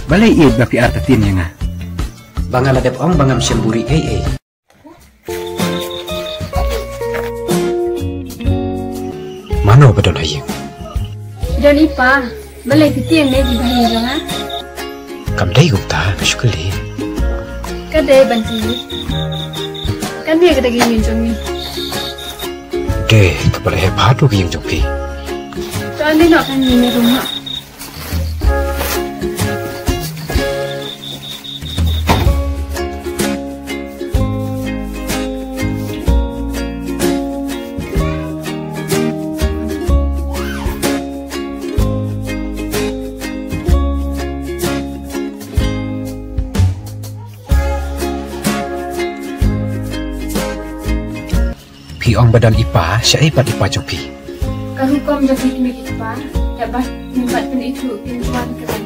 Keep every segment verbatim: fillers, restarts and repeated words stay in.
Balei ïeit ba phi artatien ïa nga? Ba nga la dep ong ba ngam shym buhrieh ei ei. Mano ba don ha ïing? Don i pa. Balei phi tieng ne ki ba ha ïing jong nga? Kam dei kumta, nga shu kylli. Ka dei ban kylli. Kane ka dei ka ïing jong ngi. Dei, kaba la heh bha tu ka ïing jong phi. To ande noh, kan ngi ne rum noh. Phi ong ba don i pa, shaei pat i pa jong phi? Ka rukom jong phi ki mei ki pa, ïa ba ngin pat pynithuh kin wan kren.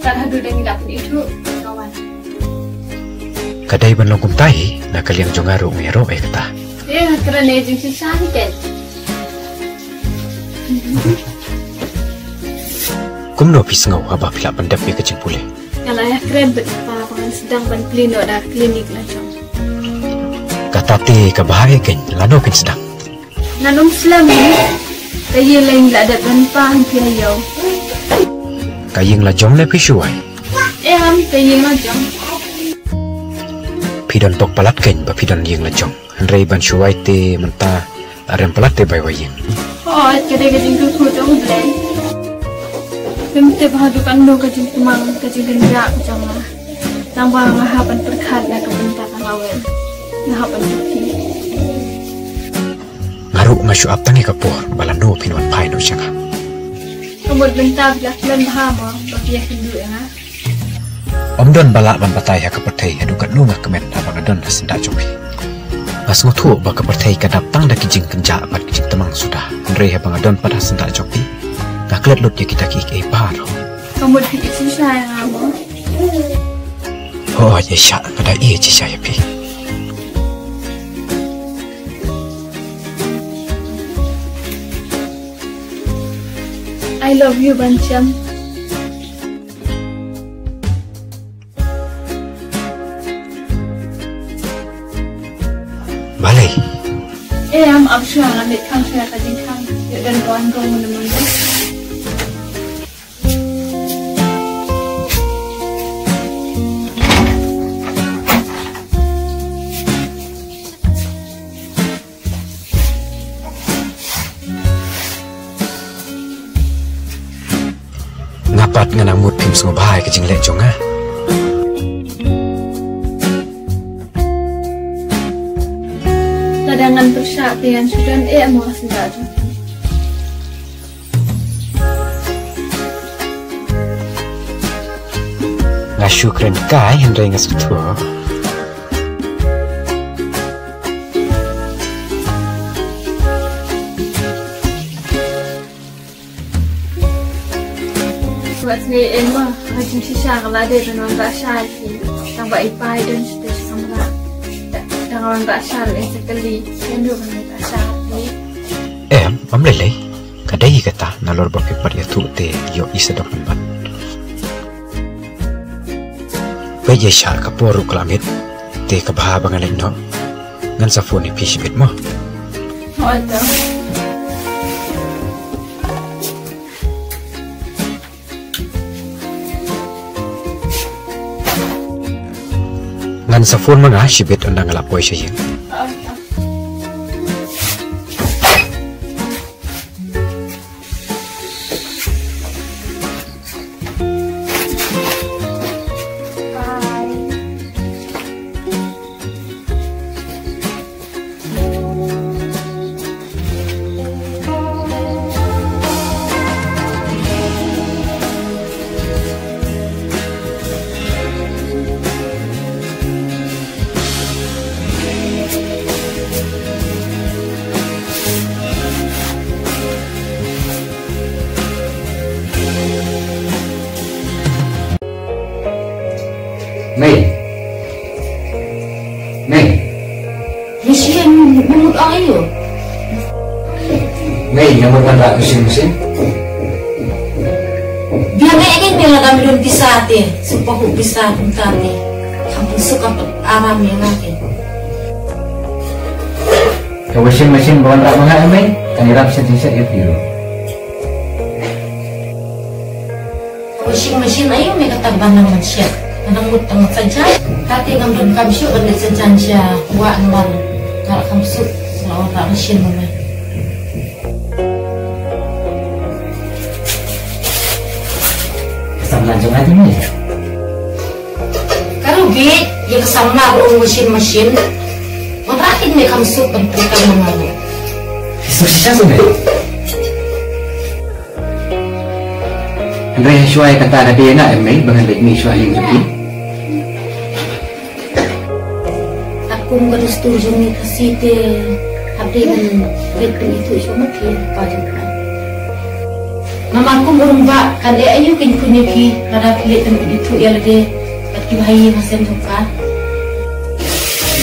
Tat haduh da ngi la pynithuh, ka wan. Ka dei ban long kumta hi, na ka liang jong nga ruh nga ïaroh ïa kata. Te nga kren ne jingshisha hi ken. Kumno phi sngew haba phi la pyndep ïa ka jingpule? Nga la ïakren bad i pa ba ngan sdang ban plie noh da ka klinik la jong. Kata te kaba bha ïa kein, lano phin sdang? Ngan ym slem hi. Ka ïing la ïing la dep ban pa han phi ha ïew. Ka ïing la jong ne phi shu wai? Em, ka ïing la jong. Phi don pok palat kein ba phi don ïing la jong. Hynrei ban shu wai te mynta la rem palat te bai wai ïing. Hooid, ka dei ka jingkyrkhu jong U Blei. Phim tip haduh katno ka jingkymang ka jingkynjah ka jong nga. Tang ba nga hap ban pyrkhat na ka bynta ka lawei. Nga hap ban pyrkhat. Nga ruh nga shu ap tang ïa ka por ba lano phin wan phai noh sha nga. Ka mut mynta phi la khlem bha mo ba phi ïakynduh ïa nga. Ym don ba lah ban batai ha ka pyrthei haduh katno nga kmen haba nga don ha syndah jong phi. Nga sngewthuh ba ka pyrthei ka dap tang da ki jingkynjah bad ki jingtymmen suda. Hynrei haba nga don pat ha syndah jong phi, nga klet lut ïa kita kiei kiei baroh. Ka mut phi ïeit shisha ïa nga mo? Hooid, ïeit shisha, nga da ïeit shisha ïa phi. I love you, Bancham. Balei? Em, ap shuwa, ngan leit khang shuwa ka jingkhang. Ïoh don ka wan rong mynne mynne. Nga pat nga nang mut phim sngewbha ïa ka jingleh jong nga. Lada ngan pyrshah te ngan shu don eh mo ha syndah jong phi. Nga shu kren kai hynrei nga sngewthuh. Wat sngew em mo, ha jingshisha ka la dei ban wan rah shai hi. Tang ba i pa i don shatei sha kamra. Tang wan rah shai em sa kali, em ruh ban rah shai hi. Em, ym lei lei. Ka dei hi kata, nalor ba phi pat ïathuh te ïoh i sa dok pynban. Peit ïa sha ka por ruh ka la miet. Te kaba bha ba ngan leit noh. Ngan sa phone ïa phi shibit mo. Hooid. Ngan sa phone ma nga shibit ynda nga la poi sha ïing. Mei. Mei. Mei, shisha me mut ong aïu? Mei, nga mut ngan rah ka washing machine. Biang eh kein me lada me don pisa Ate, sumpa hu pisa kumta te. Kam pynsuk kam aram ïa nga te. Ka washing machine ba wanrah ma nga, eh mei, kan ïarap shisha shisha ïa phi ruh. Washing machine aïu mei kata ba nang ban shet? Nang mut tang sajan. Kate ngam donkam shuh ban leit sajan sha wah, namar nga la kham suk sa la wanrah machine ma mei. Ka samla jong nga te mei? Ka ruh bit ïa ka samla ruh, washing machine. Wanrah kin mei, kham suk ban trei kam ma nga ruh. Suk shisha suk mei. Hynrei shuwa ïa kata ka dei na em mei ba ngan leit mih shuwa ïa ki. Kat kum ka dustur jong ngi Khasi te, hap dei ban leit pynithuh shuwa ma phi pa jong ka. Namar kum u rangbah kan leh aïu kin khun ïa phi lada phi leit pynithuh ïa lade bad ki bahaïing hasem jong ka.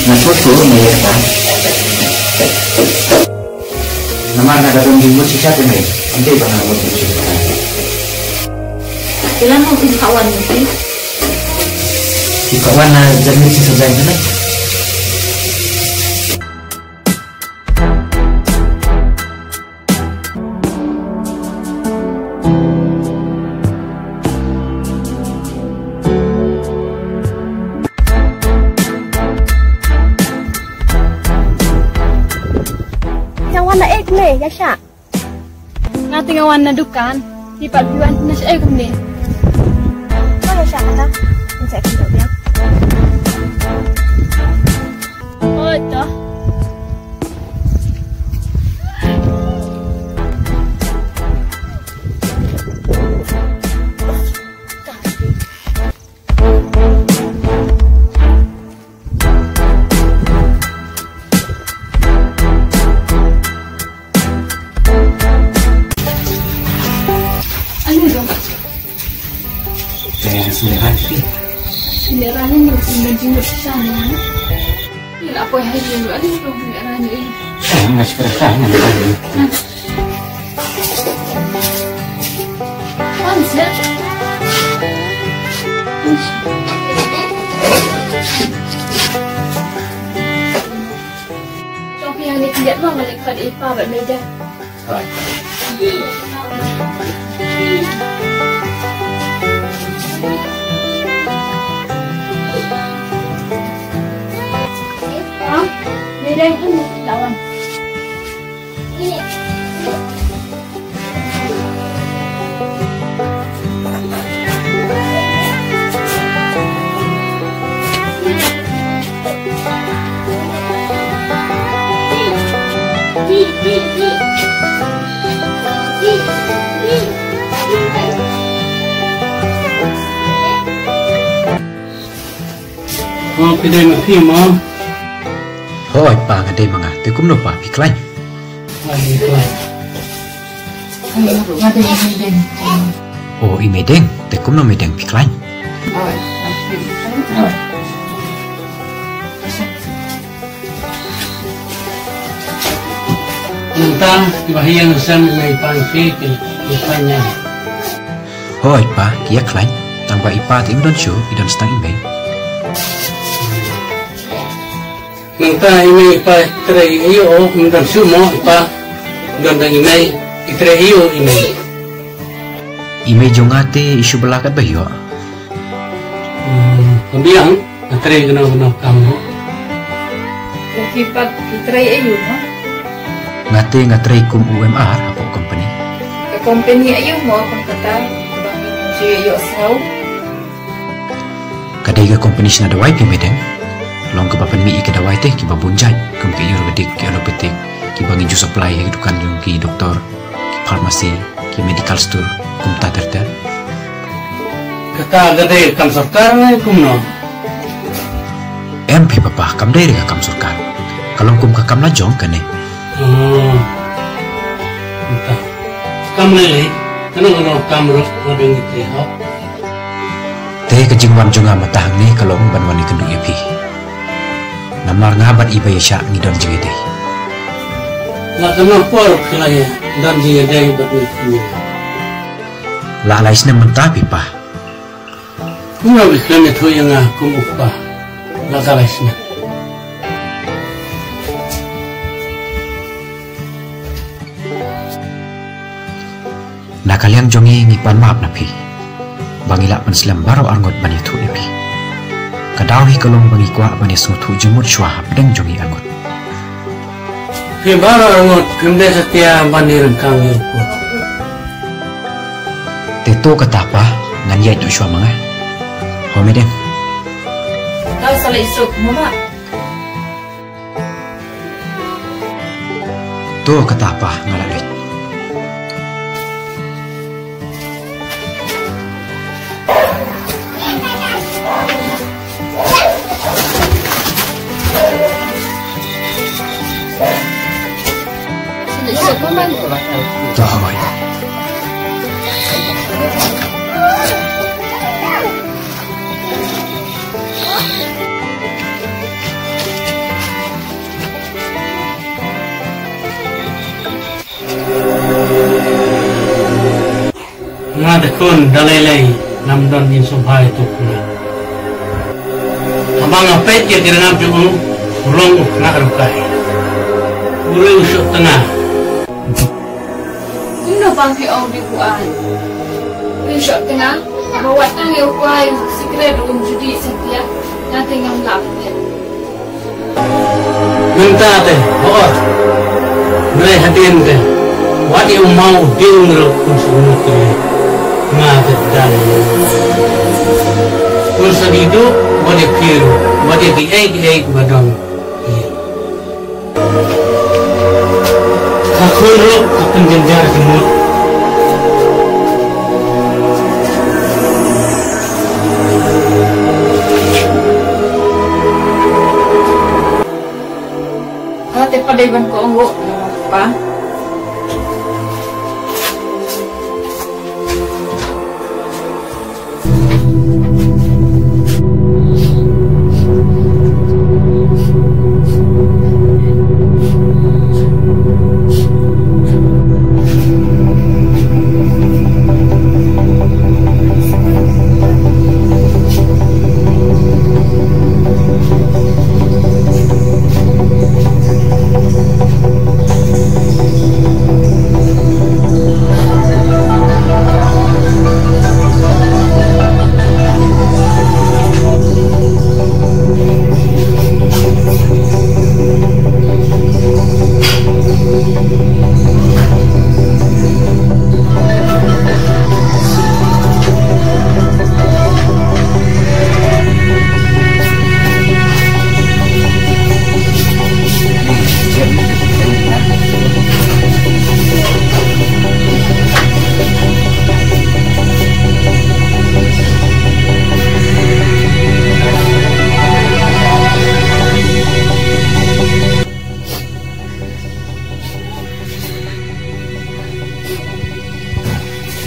Nga sngewthuh ïa kata. Namar nga da don jingmut shisha te mei, ym dei ba nga mut shisha. Te lano phi kwah wan ïa phi? Phi kwah wan na jingmut shisha jaiñ te mei. Nga wan na ek le, ya sha. Nga te nga wan na dukan. Phi pat phi wan na shaei kumne? Wan na sha kata. Ngan sa pyndoh biang. Oh, to. Ayo dong. Saya sudah hati. Sudah rani ni, sudah jenguk sana. Ni lah apa hari ni, ayo dong, sudah rani. Saya nggak suka kan, nggak suka. Mo, phi dei ma phi mo? Hooid pa, nga dei ma nga. Te kumno pa, phi khlaiñ? Nga dei khlaiñ. Nga dei, nga dei. O, i Meideng, te kumno Meideng, phi khlaiñ? Hooid, hooid. Mynta kiba ha ïing ha sem i mei i pa jong phi ki ïa khlaiñ ne em? Hooid pa, ki ïa khlaiñ. Tang ba i pa te im don shuh, i don sa tang i mei. Mynta i mei i pa i trei ïa u, im don shuh mo i pa, don tang i mei, i trei ïa u i mei. I mei jong nga te i shu bylla katba ïoh. Hmm, ka biang, nga trei kano kano kam mo. Te phi pat phi trei aïu mo? Nga te nga trei kum u M R hapoh company. Ka company aïu mo kum kata, ba ngin ju ïoh sngew? Ka dei ka company shna dawai phi Meideng. Long kaba pynmih ïa ki dawai te kiba bun jait, kum ki ayurvedic, ki allopathic, kiba ngi ju supply ïa ki dukan jong ki doktor, ki pharmacy, ki medical store, kumta ter ter. Kata ka dei ka kam sorkar ne kumno? Em phi papa, kam dei re ka kam sorkar. Ka long kum ka kam la jong kane. Hmm. Kata. Kam lei lei, kano kano kam ruh nga dang ïa trei hok. Te ka jingwan jong nga mynta hangne ka long ban wan ïakynduh ïa phi. Namar nga bad i Baiashah ngi don jingïadei. La katno por phi la ïa don jingïadei bad i Baiashah? La lai snem mynta phi pa. Kumno phi khlem ïathuh ïa nga kum u kpa la ka lai snem? Na ka liang jong ngi, ngi pan map na phi ba ngi lah pynslem baroh arngut ban ïathuh ïa phi. Ka daw hi ka long ba ngi kwah ban ïasngewthuh jingmut shuwa hapdeng jong ngi arngut. Phi baroh arngut phim dei satia ban ïaryngkang ïa u kut. Te to kata pa, ngan ïaid noh shuwa ma nga. Ho, me deng. Ka sa leit suk, mama. To kata pa, nga la leit. To, hoi. Nga te khun, da lei lei ngam don jingshubha ïa uto u khynnah. Haba nga peit ïa ki rangap jong u, u long u khynnah rukai. U riew shoh tnga. Kumno ba phi ong dei u ai? U riew shoh tnga, haba wat tang ïa u ai u sikret um ju dih satia, nga te ngam lah peit. Mynta te, hooid. Hynrei hadien te, wat ïa u maw u dieng ruh un sa mut ïa nga te dan. Un sa dih duh, wat ïa phi ruh, wat ïa kiei kiei kiba don. Ka khun ruh ka pynjynjar jingmut. Ka te pat dei ban ko ong ruh, pa.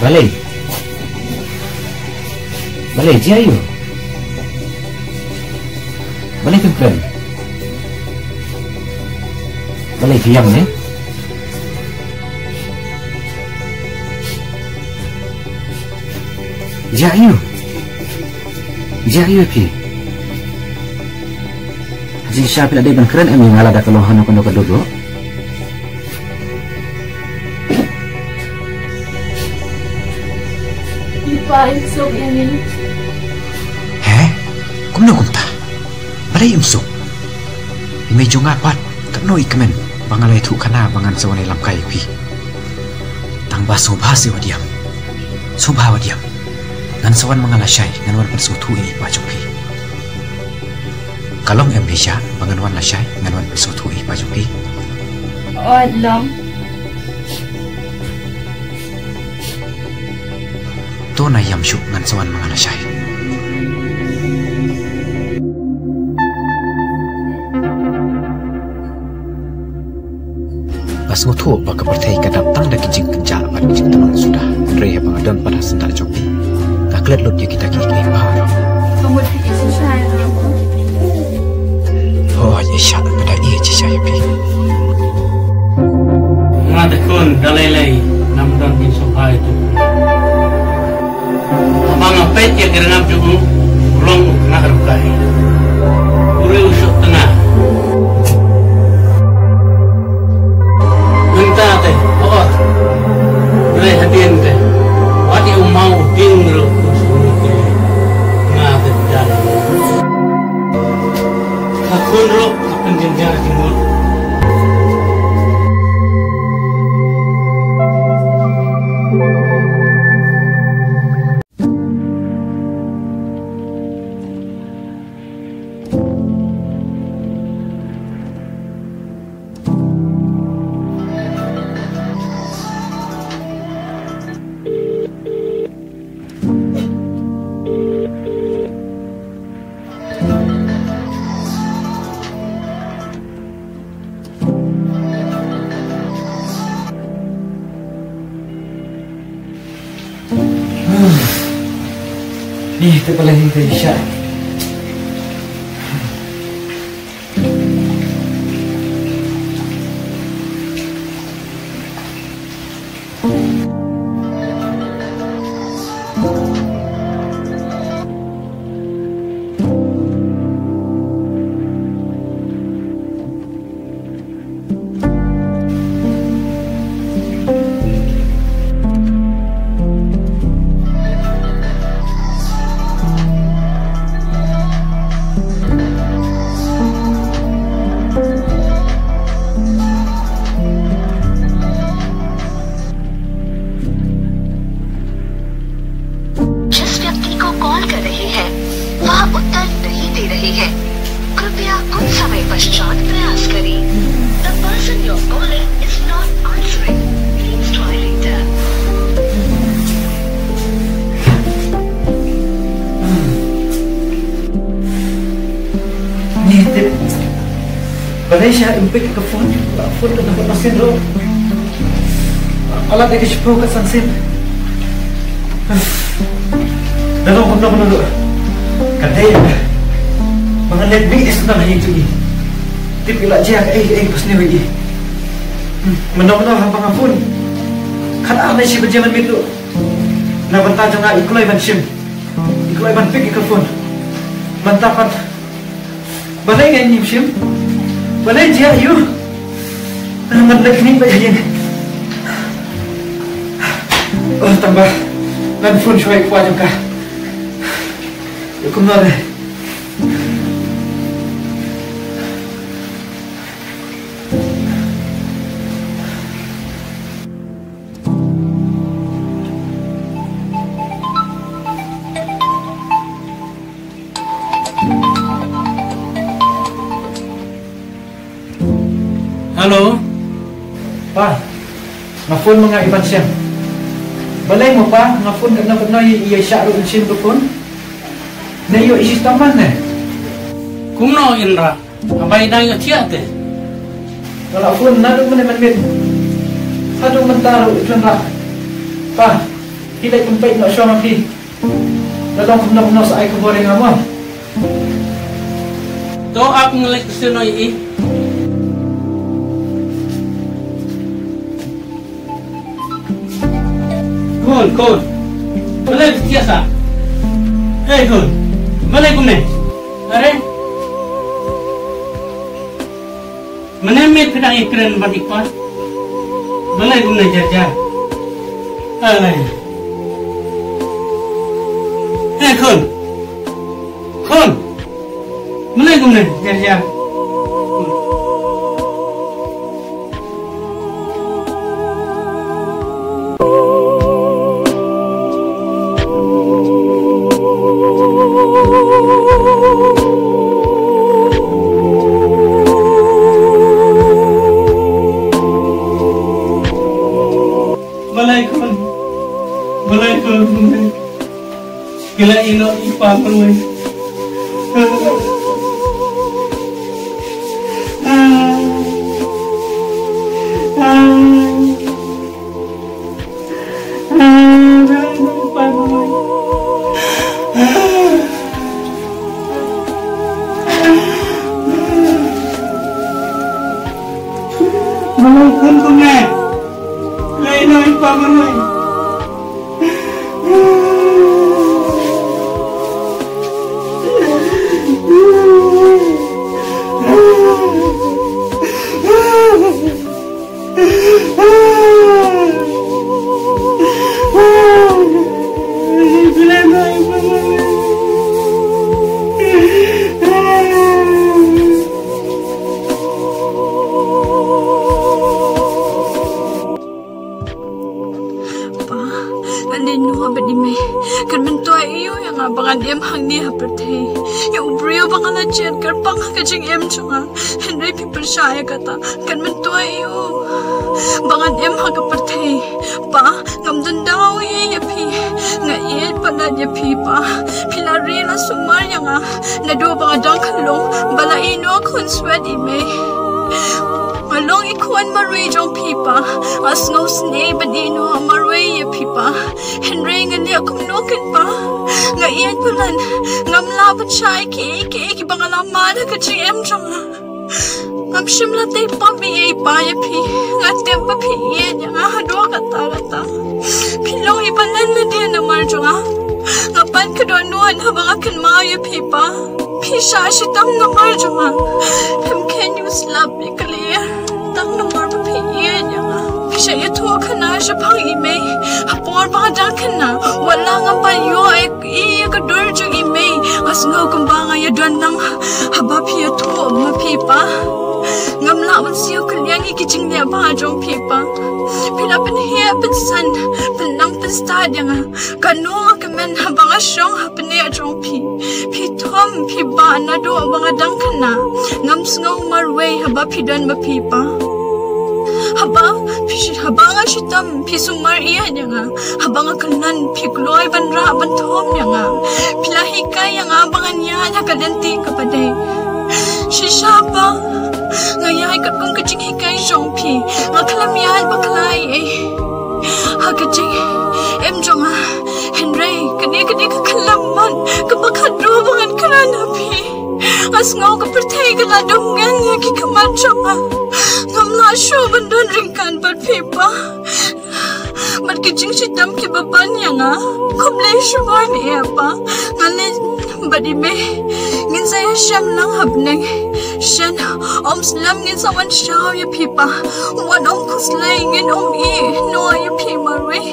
Balei? Balei, jia aiu? Balei phin kren? Balei phi ïam ne? Jia aiu? Jia aiu phi? Jingshisha phi la dei ban kren em ïa nga lada ka long hano kano ka dur ruh? I pa, im suk ïa ngi. He? Kumno kumta? Balei im suk? I mei jong nga pat, katno i kmen ba nga la ïathuh khana ba ngan sa wan ïalam kai ïa phi. Tang ba sngewbha seh wat ïam. Sngewbha wat ïam. Ngan sa wan ma nga lashai, ngan wan pynsngewthuh ïa i pa jong phi. Ka long em phi shah ba ngan wan lashai, ngan wan pynsngewthuh ïa i pa jong phi? Oi, long. To na ïam shuh, ngan sa wan ma nga lashai. Nga sngewthuh ba ka pyrthei ka dap tang da ki jingkynjah bad ki jingtymmen suda. Hynrei haba nga don pat ha syndah jong phi, nga klet lut ïa kita kiei kiei baroh. Hooid, i shah, nga da ïeit shisha ïa phi. Nga te khun, da lei lei ngam don jingshubha ïa uto u khynnah. Haba nga peit ïa ki rangap jong u, Long u khynnah rukai. U riew suk tnga. Mynta te, hooid. Blei hadien te. Wat ïa u maw u dieng ruh u suk u dieng. Nga te jan. Ka khun ruh ka pynjynjar jingmut. Ni te pala ni te sha. जिस व्यक्ति को कॉल कर रहे हैं, वह उत्तर नहीं दे रहे हैं। कृपया कुछ समय पश्चात प्रयास करें। The person you're calling is not answering. Please try later. Ni tip. Balei sha im pick ka phone, la phone ka nambar masin ruh. Ala dei ka shiphew ka san sien. Da long kumno kumno ruh. Ka dei ba ngan leit mih snem ha ïing jong ngi. Tip ïa la jia kaei kaei ba sniew ïa i. Mynno mynno haba nga phone, khatar ne shi baje mynmiet ruh. Na bynta jong nga i kloi ban shim, i kloi ban pick ïa ka phone. Mynta pat balei ngan ym shim? Balei jia ïa u? Ngan leit kynnied beit ha ïing. Oh, tang ba ngan phone shuwa ïa u kpa jong ka. Ïa kumno re. Hello. Pa, nga phone ma nga i Ban Shem. Balei mo pa, nga phone katno katno ïa, ïa shah ruh yn shim ka phone. Ne ïoh i shitom man ne. Kumno Indra? Nga bai dang ïohthiah te. Nga la phone naduh mynne mynmiet haduh mynta ruh i Indra. Pa, phi leit pynpeit noh shuwa ma phi. Lada kumno kumno sa ai khubor ïa nga mo. To ap ngi leit ksien noh ïa i. Khun, khun. Balei phi thiah sa? Hei khun. Balei kumne? Are. Mynne miet phi dang ïakren bad i kpa. Balei kumne jer jer? Are. Hei khun. Khun. Balei kumne jer jer? Balei khun. Balei khun. Ki la ïeh noh i pa marwei. Balei khun kumne. Lei noh i pa marwei. ba ngan im hangne ha pyrthei. Ïa u briew ba nga la jied kyrpang ha ka jingim jong nga, hynrei phi pyrshah ïa kata. Kan myntoi ïa u ba ngan im ha ka pyrthei. Pa, ngam don daw ïa phi. Nga ïeit palat ïa phi, Pa. Phi la ri la sumar ïa nga naduh ba nga dang khyllung, ba la ïehnoh khun swet i mei. Nga long i khun marwei jong phi, Pa. Nga sngewsynei ban ïehnoh marwei ïa phi, Pa. Hynrei nga leh kumno kin, Pa? Nga ïeit palat. Ngam lah ban shah ïa kiei kiei kiba nga la mad ha ka jingim jong nga. Ngam shym la tei pop ei ei, Pa, ïa phi. Nga tip ba phi ïeit ïa nga haduh katta katta. Phi long iba len lade namar jong nga. Nga pan ka dohnud haba nga kynmaw ïa phi, Pa. Phi shah shitom namar jong nga. Phim kheiñ ïa u slap ïa ka lyer tang namar ba phi ïeit ïa nga. Phi shah ïathuhkhana shaphang i mei ha por ba nga dang khynnah. Wat la ngam pat ïoh ïa ka dur jong i mei, nga sngew kumba nga ïadon lang haba phi ïathuh ma phi, Pa. Ngam lah ban siew kylliang ïa ki jingleh bha jong phi, Pa. Phi la pynheh pynsan, pynlang pynstad ïa nga. Kano nga kmen haba nga shong ha pyrthei jong phi? Phi thum phi bah naduh ba nga dang khynnah. Ngam sngew marwei haba phi don ma phi, Pa. Haba phi shi-, haba nga shitom phi sumar ïa nga. Haba nga kynnoh phi kloi ban rah ban thum ïa nga. Phi la hikai ïa nga ba ngan ïaid ha ka lynti kaba dei. Shisha, Pa, nga ïaid katkum ka jinghikai jong phi. Nga khlem ïaid bakla ei ei ha ka jingim jong nga. Hynrei kane ka dei ka khyllem mat kaba khadduh ba ngan kren ha phi. Nga sngew ka pyrthei ka la dum ngan ïa ki khmat jong nga. Ngam lah shuh ban don ryngkat bad phi, Pa. Bad ki jingshitom kiba ban ïa nga, khublei shibun ïa, Pa. Nga leit bad i mei, ngin sa ïashem lang ha bneng. Shen, ym slem ngin sa wan shaw ïa phi, Pa. Wat ym khuslai, ngin ym ïehnoh ïa phi marwei.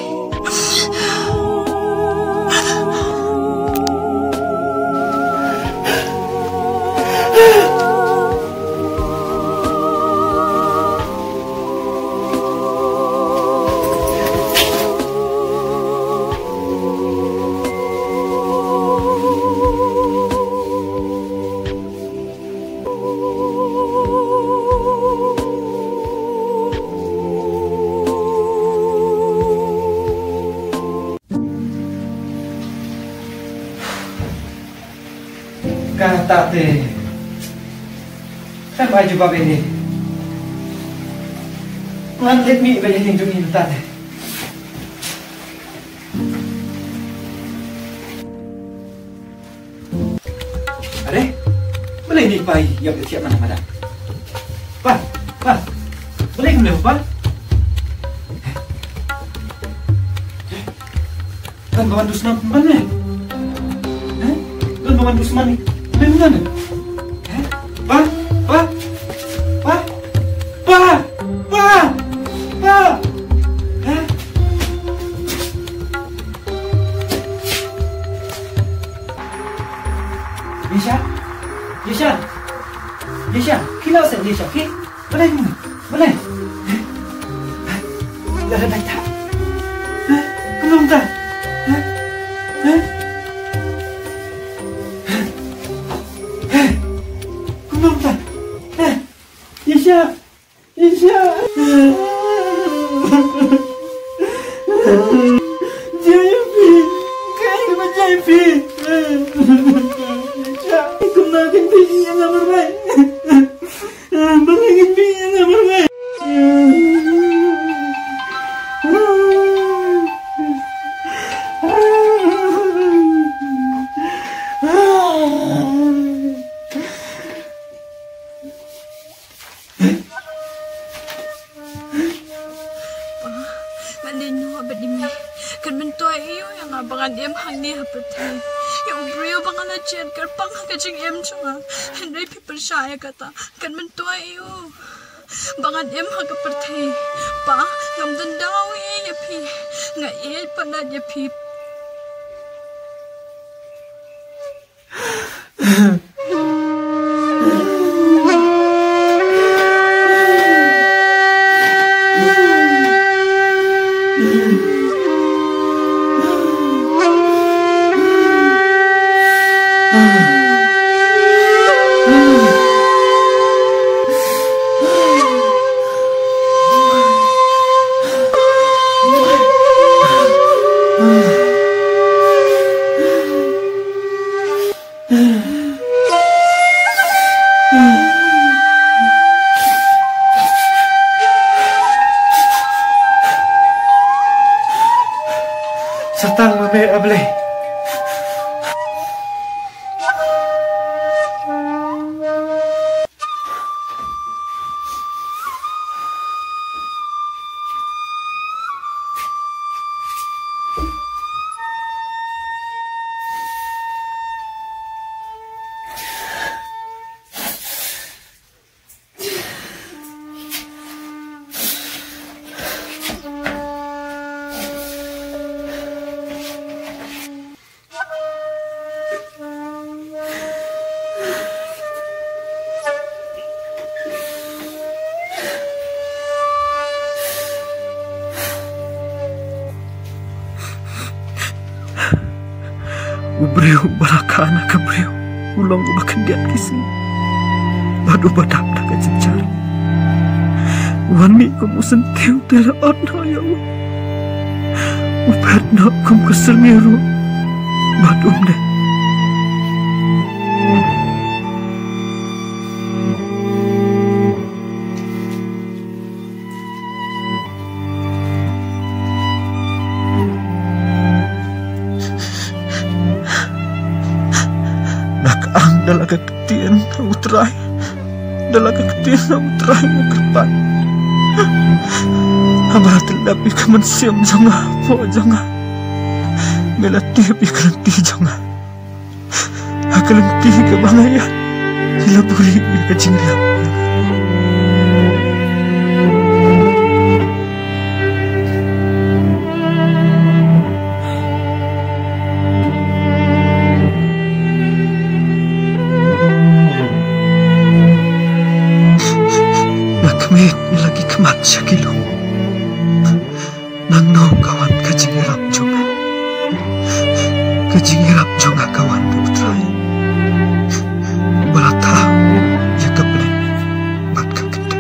Kata te. Kan ba jubab ini. Ngan let mi ba jadi jung ini kata te. Are? Balei ni pa ïap ïap na madan? Pa, pa. Balei kumne pa? Kan ba wan dushman kumne. Eh? Kan ba wan dushman ni. Kumne kumne. Eh? Pa, pa. Pa. Pa. Pa. Pa. Eh? Yesha? Yesha? Yesha? Ki la seh Yesha? Ki? Balei? Balei? La da dai ta. Kumno ta? Kumno ta? Yesha? Yesha. Jai phi. Kai ba jai phi. Yesha. Kumno kan phi ïa nga marwei? Balei kan phi ïa nga marwei? Pa, nga leh noh bad i mei. Kan myntoi ïa u ïa nga ba ngan im hangne ha pyrthei. Ïa u briew ba nga la jied kyrpang ha ka jingim jong nga. Hynrei phi pyrshah ïa kata. Kan myntoi ïa u ba ngan im ha ka pyrthei. Pa, ngam don daw ïa phi. Nga ïeit palat ïa phi. Satang ma me, A Blei. U briew uba la kha na ka briew u long uba khyndiat ki sngi bad uba dap da ka jynjar. Wan mih kum u syntiew te la ot noh ïa u. U phet noh kum ka syrngiew ruh bad um dei. Nga ang da la ka ktien na U Trai, da la ka ktien na U Trai nga kyrpad. Haba la tyllep ïa ka mynsiem jong nga hapoh jong nga, me la tip ïa ka lynti jong nga. Ha ka lynti kaba nga ïaid, ki la buri ïa ka jingriam. Nga khmih ïa la ki khmat sha ki lum. Nangno ka wan ka jingïarap jong nga? Ka jingïarap jong nga ka wan na U Trai, uba la thaw ïa ka bneng bad ka kyndit.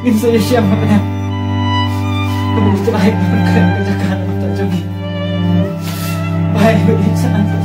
Ngin sa ïashem ha bneng. Kaba U Trai un pynkhreh ka jaka na bynta jong ngi. Bye, bye, bye.